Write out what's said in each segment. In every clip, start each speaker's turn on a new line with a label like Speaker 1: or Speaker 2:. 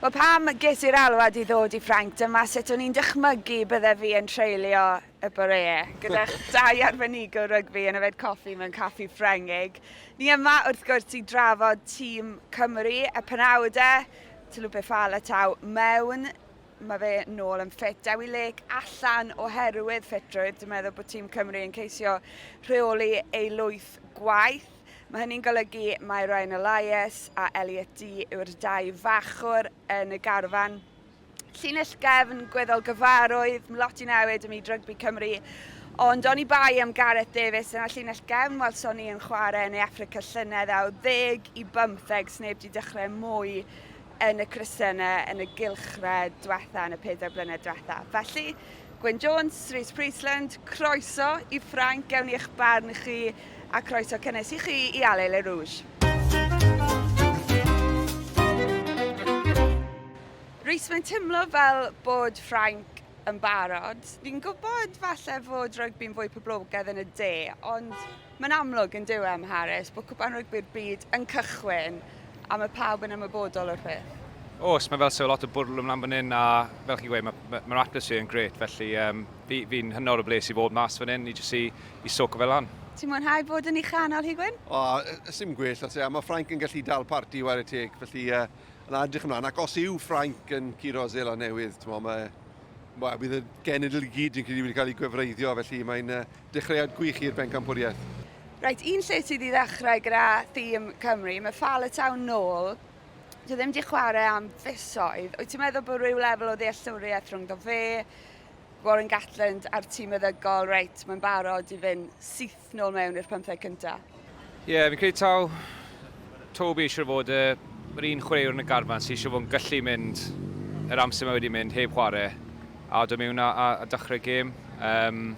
Speaker 1: Wel pam ges i'r alwad i ddod i Ffrainc dyma sut o'n i'n dychmygu bydde fi yn treulio y boreau gyda'ch dau arbenigwr rygbi yn yfed coffi mewn caffi Ffrengig. Ni yma wrth gwrs i drafod tîm Cymru y penawdau, Taulupe Faletau mewn, mae fe nôl yn ffit. Dewi Lake allan oherwydd ffitrwydd, dwi'n meddwl bod tîm Cymru yn ceisio rheoli ei lwyth gwaith. Mae hynny'n golygu mai Ryan Elias a Elliot Dee yw'r dau fachwr yn y garfan. Llinell gefn gweddol gyfarwydd, mae lot i newid ym myd rygbi Cymru, ond oni bai am Gareth Davies yna llinell gefn welson ni yn chwarae yn ei Affrica llynedd a o ddeg i bymtheg sneb di dechrau mwy yn y crysennau yn y gylchred diwetha yn y pedair blynedd diwetha. Felly, Gwyn Jones, Rhys Priestland, croeso i Ffrainc, gewn ni eich barn chi a croeso cynnes i chi i Allez Les Rouges. Rhys, mae'n teimlo fel bod Ffrainc yn barod. Ni'n gwybod falle fod rygbi'n fwy poblogaidd yn y de, ond mae'n amlwg yn dyw e ym Mharis bod Cwpan Rygbi'r Byd yn cychwyn a mae pawb yn ymwybodol o'r peth.
Speaker 2: Oes, mae fel 'sa lot o bwrlwm lan fan hyn a fel chi'n gweud, mae'r ma, ma atmosphere yn grêt, felly um, fi'n fi hynod o bles i fod mas fan hyn i jyst i, i soco fe lan.
Speaker 1: Ti'n mwynhau bod yn ei chanol hi, Gwyn?
Speaker 3: O, sim gwell, os e, mae Ffrainc yn gallu dal parti ware teg, felly uh, yn edrych ymlaen. Ac os yw Ffrainc yn curo Seland Newydd, ti'n mae, mae, bydd y genedl i gyd yn credu wedi cael ei gwefreiddio, felly mae'n uh, dechreuad gwych i'r bencampwriaeth.
Speaker 1: Reit, un lle sydd i ddechrau gyda thîm Cymru, mae Faletau nôl, dwi ddim wedi chwarae am fisoedd. Wyt ti'n meddwl bod rhyw lefel o ddealltwriaeth rhwngddo fe, Warren Gatland a'r tîm meddygol, reit, mae'n barod i fynd syth nôl mewn i'r pymtheg cyntaf?
Speaker 2: Ie, yeah, fi'n credu taw Toby eisiau fod y, yr un chwaraewr yn y garfan sydd eisiau fod yn gallu mynd yr amser mae wedi mynd heb chwarae a dod mewn a, a, a dechrau gêm. Um,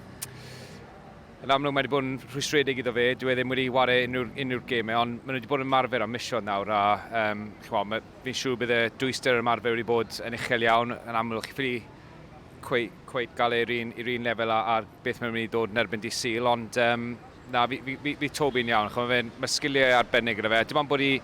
Speaker 2: yn amlwg mae wedi bod yn rhwystredig iddo fe, dyw e ddim wedi ware unrhyw, unrhyw gemau, ond maen nhw wedi bod yn ymarfer am misoedd nawr a um, chymod, mae, fi'n siŵr bydd y dwyster yr ymarfer wedi bod yn uchel iawn, yn amlwg chi ffili cweit, cweit gael e'r un, i'r un lefel a, a beth mae'n mynd i ddod yn erbyn dydd Sul, ond um, na, fi, fi, fi, fi Toby'n iawn, chymod, fe, mae sgiliau arbennig gyda fe, dim ond bod i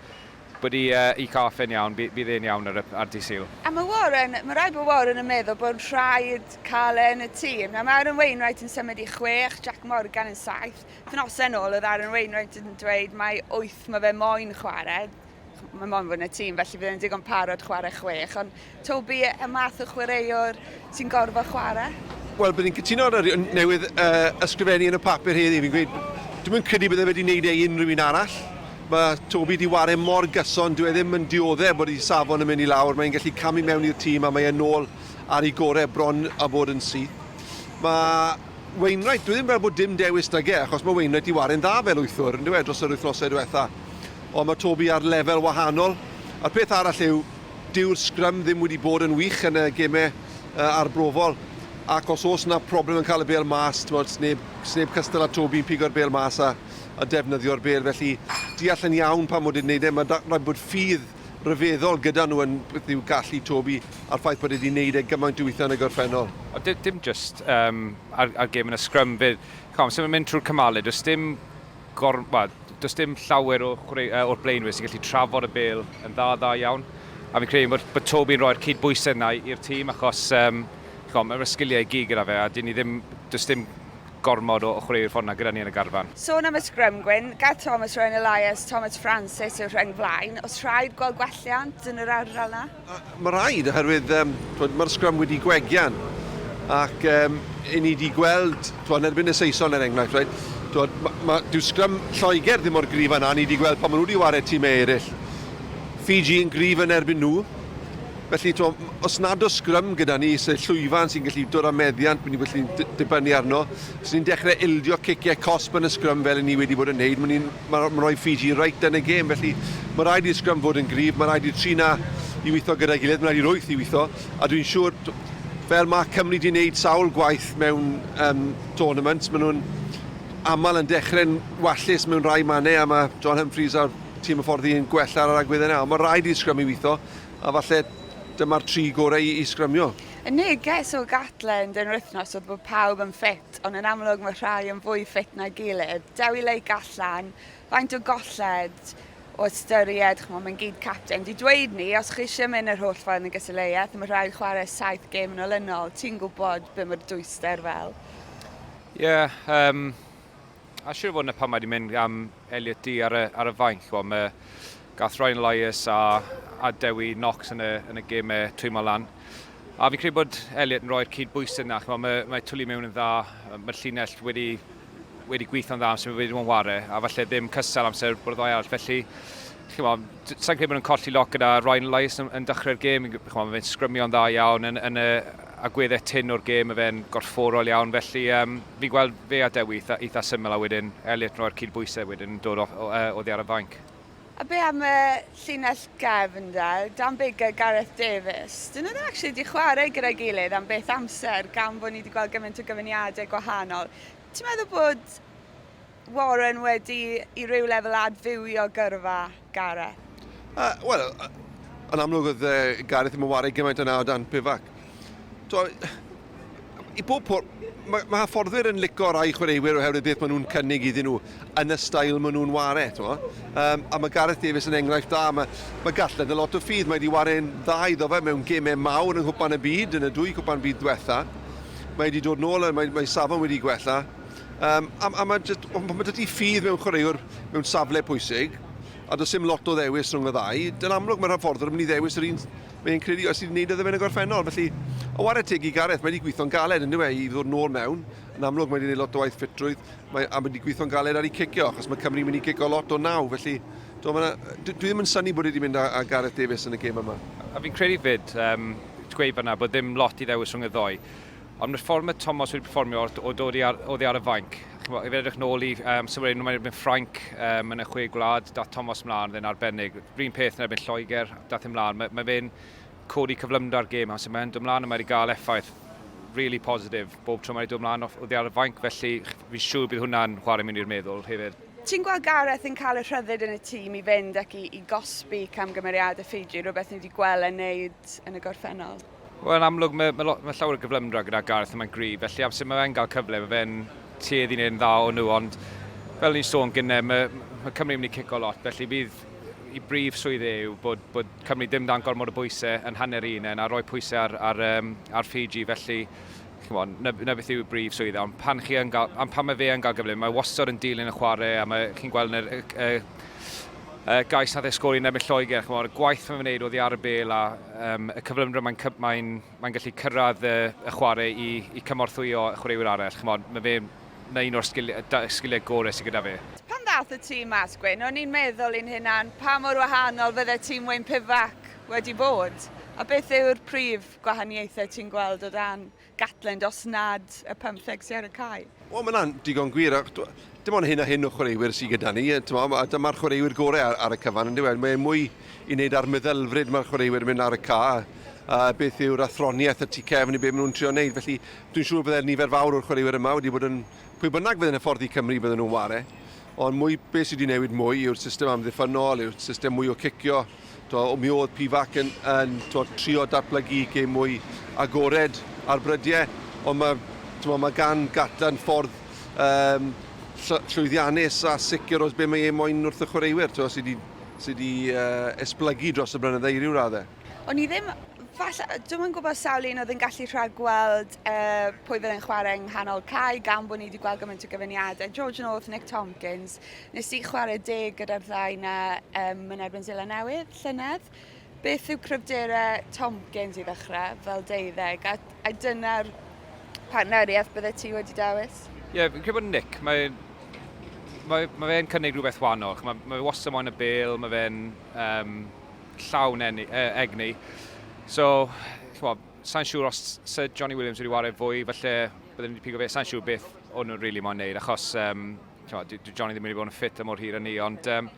Speaker 2: bod i, uh, i caff e'n iawn, bydd e'n iawn ar, ar dydd Sul.
Speaker 1: A mae Warren, mae rhaid bod Warren yn meddwl bod rhaid cael e yn y tîm. Nawr mae Aaron Wainwright yn symud i chwech, Jack Morgan yn saith. Wythnosau yn ôl oedd Aaron Wainwright yn dweud mai wyth mae fe moyn chwarae. Mae moyn fod yn y tîm, felly bydd e'n digon parod chwarae chwech. Ond Toby, y math o chwaraewr sy'n gorfod chwarae?
Speaker 3: Wel, bydd i'n cytuno ar yr newydd uh, ysgrifennu yn y papur heddi. Fi'n gweud, dwi'n credu bydde wedi wneud e i unrhyw un arall. Mae Toby 'di ware mor gyson, dyw e ddim yn diodde' bod ei safon yn mynd i lawr, mae'n gallu camu mewn i'r tîm a mae e nôl ar ei gore bron a bod yn syth. Mae Wainwright, dwi ddim fel bod dim dewis 'da ge, achos mae Wainwright 'di ware'n dda fel wythwr, yndyw e, dros yr wythnosau diwetha. Ond mae Toby ar lefel wahanol. A'r peth arall yw, dyw'r sgrym ddim wedi bod yn wych yn y gemau arbrofol, ac os oes 'na problem yn cael y bêl mas, t'mod, sneb, sneb cystal â Toby'n pigo'r bêl mas a a defnyddio'r bêl, felly deall yn iawn pam bod e'n wneud e. Mae'n rhaid bod ffydd ryfeddol gyda nhw yn beth yw gallu Toby a'r ffaith bod e wedi wneud e gymaint o weithiau yn y gorffennol.
Speaker 2: O, dim, dim just um, ar, ar gêm yn y scrum fyd. Chom, sy'n mynd trwy'r cymalau, does dim, gor, well, does dim llawer o chwarae, uh, o'r blaenwyr sy'n gallu trafod y bêl yn dda, dda iawn. A fi'n credu bod, bod Toby'n rhoi'r cydbwysedd yna i'r tîm achos um, chom, mae'r sgiliau i gyd gyda fe a dyn ni ddim, does dim gormod o chwaraewyr ffordd 'na gyda ni yn y garfan.
Speaker 1: Sôn am y sgrym, Gwyn, Gareth Thomas, Ryan Elias, Thomas Francis yw'r rheng flaen. Oes rhaid gweld gwelliant yn yr ardal 'na?
Speaker 3: Mae rhaid, oherwydd um, mae'r sgrym wedi gwegian. Ac um, i ni wedi gweld, twod, yn erbyn y Saeson er enghraifft, right? Twod, ma, ma, dyw sgrym Lloegr ddim mor gryf yna, ni wedi gweld pan maen nhw wedi wario tîmau eraill. Fiji yn gryf yn erbyn nhw, Felly, t'mo', os nad oes sgrym gyda ni, sef llwyfan sy'n gallu dod â meddiant, ni'n gallu dibynnu arno, os ni'n dechrau ildio ciciau cosb yn y sgrym fel 'y ni wedi bod yn neud, ma' ni'n ma' ma' rhoi Fiji reit yn y gêm. Felly, mae rhaid i'r sgrym fod yn gryf, mae rhaid i'r tri 'na i weithio gyda'i gilydd, mae rhaid i'r wyth i weithio, a dwi'n siŵr, fel mae Cymru wedi wneud sawl gwaith mewn um, tournaments, maen nhw'n aml yn dechrau'n wallus mewn rhai mannau, a mae John Humphreys a'r tîm hyfforddi yn gwella ar yr agwedd yna. Ond mae rhaid i'r sgrym i weithio, a falle dyma'r tri gorau i, i sgrymio.
Speaker 1: Y neges o Gatland yn yr wythnos oedd bod pawb yn ffit, ond yn amlwg mae rhai yn fwy ffit na gilydd. Dewi Lake allan, faint o golled O ystyried, ch'mod, mae'n gyd capten 'di dweud 'ny, os chi eisiau mynd yr holl ffordd yn y gystadleuaeth, mae rhaid chwarae saith gêm yn olynol, ti'n gwybod be mae'r dwyster fel.
Speaker 2: Ie, yeah, a siŵr fod yna pan mae wedi mynd am Elliot Dee ar y, ar y fainc. Wel, mae gath Ryan Elias a, a Dewi Knox yn y, yn y gemau twymo lan. A fi'n credu bod Elliot yn rhoi'r cyd-bwysedd yna. Mae, mae twli mewn yn dda, mae'r llinell wedi wedi gweithio'n dda amser wedi bod yn ware, a falle ddim cystal amser bod y ddau arall. Felly, chymod, sa'n credu bod nhw'n colli lot gyda Ryan Elias yn, yn dechrau'r gêm. Chymod, mae fe'n sgrymio'n dda iawn yn, yn y agweddau tyn o'r gêm, mae fe'n gorfforol iawn. Felly, um, fi'n gweld fe a Dewi eitha, eitha syml a wedyn Elliot yn rhoi'r cydbwysau wedyn yn dod oddi ar y fainc.
Speaker 1: A be am y llinell gefn de? Dan Biggar, Gareth Davies. Dyn nhw ddim actually 'di chwarae gyda'i gilydd am beth amser gan bod ni wedi gweld gymaint o gyfuniadau gwahanol. Ti'n meddwl bod Warren wedi i ryw lefel adfywio gyrfa Gareth?
Speaker 3: Wel, yn amlwg oedd Gareth ddim yn ware gymaint yna o dan Pivac. To, i bob pwr, mae, mae hyfforddwyr yn lico rai chwaraewyr oherwydd beth maen nhw'n cynnig iddyn nhw yn y stael maen nhw'n ware. Um, a mae Gareth Davies yn enghraifft da. Mae, mae Gatland yn lot o ffydd. Mae wedi ware'n dda iddo fe mewn gemau mawr yng Nghwpan y Byd, yn y dwy Cwpan Byd diwetha. Mae wedi dod nôl, mae, mae safon wedi gwella. Um, a, a mae, just, mae dydy ffydd mewn chwaraewr mewn safle pwysig, a does dim lot o ddewis rhwng y ddau. Dy'n amlwg mae'r hyfforddwr yn mynd i ddewis yr un Mae'n credu os sydd wedi gwneud iddo fe yn y gorffennol. Felly, o ware teg i Gareth, mae wedi gweithio'n galed yn e, i ddod nôl mewn. Yn amlwg, mae wedi gwneud lot o waith ffitrwydd, mae, a mae wedi gweithio'n galed ar ei cicio, achos mae Cymru'n mynd i gicio lot o naw. Felly, do, ma, dwi, dwi ddim yn synnu bod wedi mynd â, â Gareth Davies yn y gêm yma.
Speaker 2: A fi'n credu fyd, um, gweud fanna, bod ddim lot i ddewis rhwng y ddoi. Ond mae'r ffordd mae Thomas wedi perfformio o dod i ar, oddi ar y fainc, chimod, i edrych nôl i um, symud nhw erbyn Ffrainc um, yn y chwe gwlad, dath Thomas mlaen, oedd e'n arbennig. Rhyn peth yn erbyn Lloegr, dath e mlaen. Mae, mae fe'n codi cyflymdra'r gêm, amser mae'n dod mlaen a mae wedi gael effaith really positif bob tro mae wedi dod mlaen oddi ar y fainc, felly fi'n siŵr bydd hwnna'n chwarae mewn i'r meddwl hefyd.
Speaker 1: Ti'n gweld Gareth yn cael y rhyddid yn y tîm i fynd ac i, i gosbi camgymeriadau Fiji, rhywbeth ni wedi gweld yn neud yn y gorffennol?
Speaker 2: Wel, yn amlwg, mae, mae, lot, mae llawer o gyflymdra gyda Gareth a mae'n gryf, felly amser mae fe'n cael cyfle, mae fe'n tueddu i wneud yn dda o nhw, ond fel ni'n sôn gynnau, mae, mae Cymru yn mynd i cico lot, felly bydd i brif swydd e yw bod, bod Cymru ddim dan gormod o bwysau yn hanner un a rhoi pwysau ar, ar, um, ar Fiji, felly chymod, na, na beth yw brif swydd e, ond pan, chi yn gael, pan mae fe yn cael gyfle, mae wastad yn dilyn y chwarae a mae chi'n gweld yn yr, y, y, y gais nath e sgori yn erbyn Lloegr, chymod, y gwaith mae'n wneud oddi ar y bel a um, y cyflymdra mae'n mae mae gallu cyrraedd y, y chwarae i, i cymorthwyo y chwaraewyr arall. Chymod, mae fe na un o'r sgiliau, sgiliau gorau sydd gyda fe.
Speaker 1: Pan ddath y tîm mas, Gwyn, o'n i'n meddwl i'n hunan pa mor wahanol fydde tîm Wayne Pivac wedi bod. A beth yw'r prif gwahaniaethau ti'n gweld o dan Gatland os nad y pymtheg sydd ar y cae?
Speaker 3: Wel, mae hwnna'n digon gwir. Dim ond hyn a hyn o chwaraewyr sydd gyda ni, a dyma'r chwaraewyr gorau ar, ar y cyfan, yn dweud. Mae'n mwy i wneud â'r meddylfryd mae'r chwaraewyr yn mynd ar y ca, a beth yw'r athroniaeth y tu cefn i beth maen nhw'n trio wneud. Felly, dwi'n siŵr byddai'r nifer fawr o'r chwaraewyr yma wedi bod yn... Pwy bynnag fydde'n hyfforddi Cymru bydden nhw'n ware. Ond mwy, beth sydd wedi newid mwy yw'r system amddiffynnol, yw'r system mwy o cicio. To, mi oedd Pivac yn, yn to, trio datblygu gêm mwy agored ar brydiau, ond mae, to, mae gan Gatland ffordd um, llwyddiannus a sicr os be mae e moyn wrth y chwaraewyr, to, sydd wedi sy wedi, uh, esblygu dros y blynydde i ryw raddau.
Speaker 1: O'n i ddim, falle, dwi'm yn gwybod sawl un oedd yn gallu rhagweld uh, pwy fydd yn chwarae yng nghanol cae, gan bod ni wedi gweld gymaint o gyfuniadau. George North, Nick Tompkins, nes i chwarae deg gyda'r ddau na um, yn erbyn Seland Newydd llynedd. Beth yw cryfderau Tompkins i ddechrau fel deuddeg, a, a dyna'r partneriaeth bydde ti wedi dewis?
Speaker 2: Ie, yeah, fi'n credu bod Nick, mae, mae, mae fe'n cynnig rhywbeth wahanol. Mae, mae fe wastad moyn y bêl, mae fe'n um, llawn enni, egni. So, chymod, sa'n siŵr os Sir Johnny Williams wedi wario fwy, falle bydden ni wedi pigo fe, sa'n siŵr beth o'n nhw'n really moyn neud, achos um, chymod, dwi Johnny ddim wedi bod yn ffit am mor hir â ni, ond um,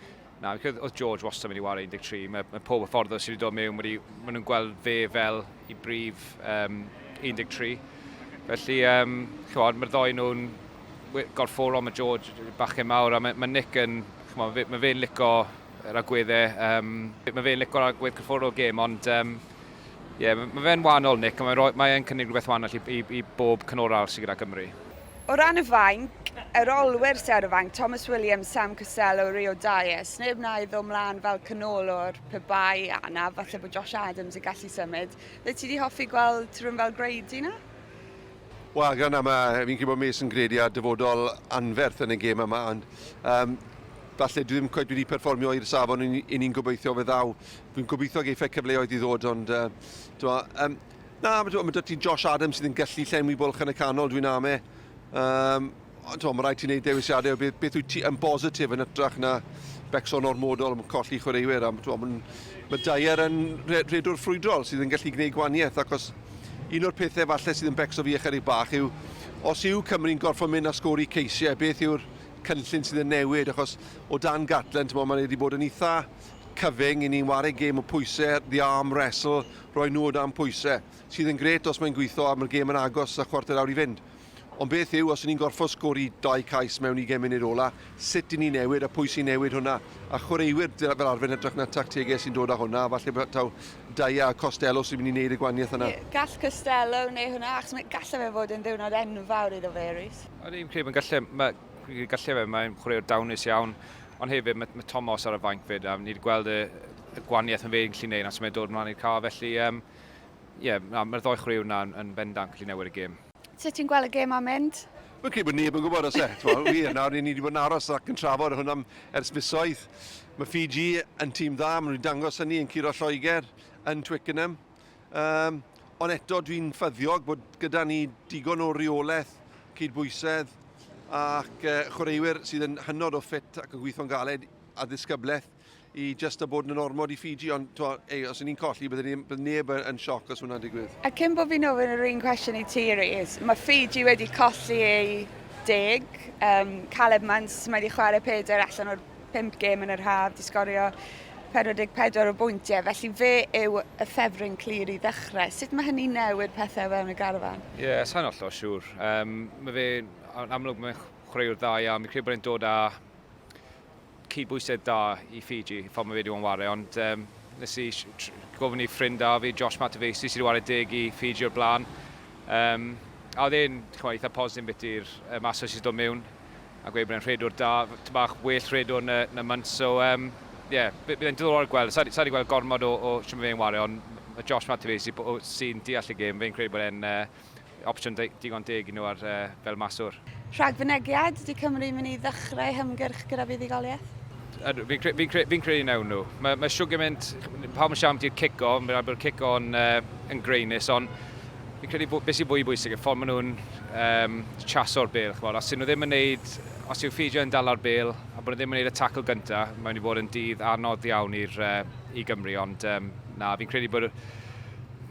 Speaker 2: na, fi'n credu oedd George wastad mynd i wario 13, mae, mae pob hyfforddwr sydd wedi dod mewn, wedi, maen nhw'n gweld fe fel i brif um, 13. Felly, um, chymod, mae'r ddoi nhw'n gorfforol, mae George bachgen mawr, a mae, mae Nick yn, chymod, mae fe'n lico yr agweddau. Um, mae fe'n licio'r agwedd corfforol gêm, ond um, yeah, mae fe'n wahanol, Nick, a mae'n mae cynnig rhywbeth wahanol i, i, i bob canolradd sydd gyda Cymru.
Speaker 1: O ran y fainc, yr olwyr sydd ar y fainc, Thomas Williams, Sam Costello, Rio Dyer, sneb na i ddod mlaen fel canolwr pe bai anaf, falle bod Josh Adams yn gallu symud. Bydde ti wedi hoffi gweld rhywun fel Grady na?
Speaker 3: Wel, gan am, fi'n credu bod Mason Grady a dyfodol anferth yn y gêm yma, ond um, falle dwi ddim cweit wedi perfformio i'r safon i ni'n gobeithio fe ddaw. Fi'n gobeithio geiff e cyfleoedd i ddod, ond uh, dwa, um, na, mae ma ti Josh Adams sydd yn gallu llenwi bwlch yn y canol, dwi'n ame. Um, ond mae rhaid ti wneud dewisiadau o beth, beth wyt ti yn bositif yn ytrach na becso'n ormodol am colli chwaraewyr. A, mae, mae Dyer yn rhedwr ffrwydrol sydd yn gallu gwneud gwaniaeth, ac os un o'r pethau falle sydd yn becso fi ychydig bach yw, os yw Cymru'n gorfod mynd a sgori ceisiau, beth yw'r cynllun sydd yn newid, achos o dan Gatland, ti'n mae'n wedi bod yn eitha cyfyng, i ni'n ware gêm o pwysau, the arm wrestle, rhoi nhw o dan pwysau, sydd yn gret os mae'n gweithio a mae'r gêm yn agos a chwarter awr i fynd. Ond beth yw, os ni'n gorfod sgori dau cais mewn 20 munud ola, sut i ni newid a pwy sy'n newid hwnna? A chwaraewyr fel arfer yn hytrach na tactegau sy'n dod â hwnna, a falle taw Daya a Costello sy'n mynd i wneud y gwaniaeth yna.
Speaker 1: Gall Costello wneud hwnna, achos mae, gallai fe fod yn ddiwrnod enfawr iddo fe, Rhys.
Speaker 2: O'n i'n credu mae'n gallu, mae, gallu fe, mae'n chwaraewr dawnus iawn, ond hefyd mae, mae Thomas ar y fainc fyd, a ni wedi gweld y, y gwaniaeth yn fe'n gallu gwneud, os mae'n dod ymlaen i'r car, felly um, ie, yeah, mae'r ddoi chwaraewr yna yn, yn bendant gallu newid y gêm.
Speaker 1: Sut ti'n gweld y gêm am mynd?
Speaker 3: Mae'n credu bod neb yn gwybod os e. Wir, nawr ni wedi bod yn aros ac yn trafod hwn am ers misoedd. Mae Fiji yn tîm dda, maen nhw wedi dangos hynny yn curo Lloegr yn Twickenham. Um, ond eto dwi'n ffyddiog bod gyda ni digon o reolaeth, cydbwysedd ac uh, chwaraewyr sydd yn hynod o ffit ac yn gweithio'n galed a ddisgyblaeth i just a bod yn ormod i Fiji, ond twa, ei, os ni'n colli, bydde bydde neb yn sioc os hwnna'n digwydd.
Speaker 1: A cyn bod fi'n ofyn yr un cwestiwn i ti, Rhys, mae Fiji wedi colli ei deg. Um, Caleb Muntz, mae wedi chwarae pedair allan o'r pump gêm yn yr haf, di sgorio 44 o bwyntiau, felly fe yw y ffefryn clir i ddechrau. Sut mae hynny'n newid pethau fewn y garfan?
Speaker 2: Ie, yeah, sa'n hollol siŵr. Um, mae fe, amlwg, mae'n chwaraewr dda iawn. Mi'n credu bod e'n dod â cydbwysedd da i Fiji, ffordd mae fe wedi bod yn ware, ond um, nes i gofyn i ffrind da fi, Josh Matavesi, sydd wedi ware deg i Fiji o'r blaen. Um, a oedd e'n eitha positif beth i'r uh, maswr sydd dod mewn, a gweud bod e'n rhedwr da, bach well rhedwr na, na Muntz, so um, yeah, bydd e'n diddorol gweld, sa wedi gweld gormod o, o sy'n fe'n ware, ond mae Josh Matavesi sy'n deall y gêm, fe'n credu bod e'n uh, opsiwn digon deg i nhw ar, uh, fel maswr.
Speaker 1: Rhagfynegiad, ydy Cymru mynd i ddechrau hymgyrch gyda fuddugoliaeth?
Speaker 2: Fi'n cre fi cre fi credu newn nhw. Mae, mae siwr gymaint, pawb yn siarad am di'r cico, mae'n rhaid bod y cico yn, uh, yn greinus, ond fi'n credu beth sy'n fwy bwysig, y ffordd maen nhw'n um, chaso'r bel. Chymod, os nhw ddim yn neud, os yw Fiji yn dal ar bel, a bod nhw ddim yn neud y tackle gyntaf, mae'n mynd i fod yn dydd anodd iawn i'r, uh, i Gymru, ond um, na, fi'n credu bod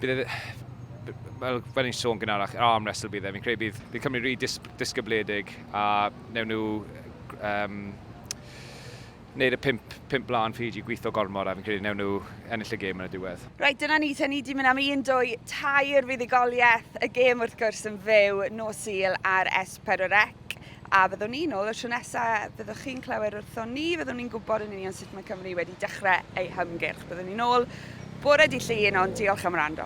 Speaker 2: bydd e, fel, fel ni'n sôn gynharach, yr arm wrestle bydd e. Fi'n credu bydd, bydd Cymru rhy dis, disgybledig a newn nhw um, wneud y pump, pump blaen Fiji gweithio gormod a fi'n credu newn nhw ennill y gêm yn y diwedd.
Speaker 1: Reit, dyna ni, te ni di mynd am 1, 2, 3 fuddugoliaeth. Y gêm wrth gwrs yn fyw nos Sul ar S4C. A fyddwn ni nôl y tro nesaf, fyddwch chi'n clywed wrthon ni, fyddwn ni'n gwybod yn union sut mae Cymru wedi dechrau ei hymgyrch. Byddwn ni nôl bore di Llun, ond diolch am wrando.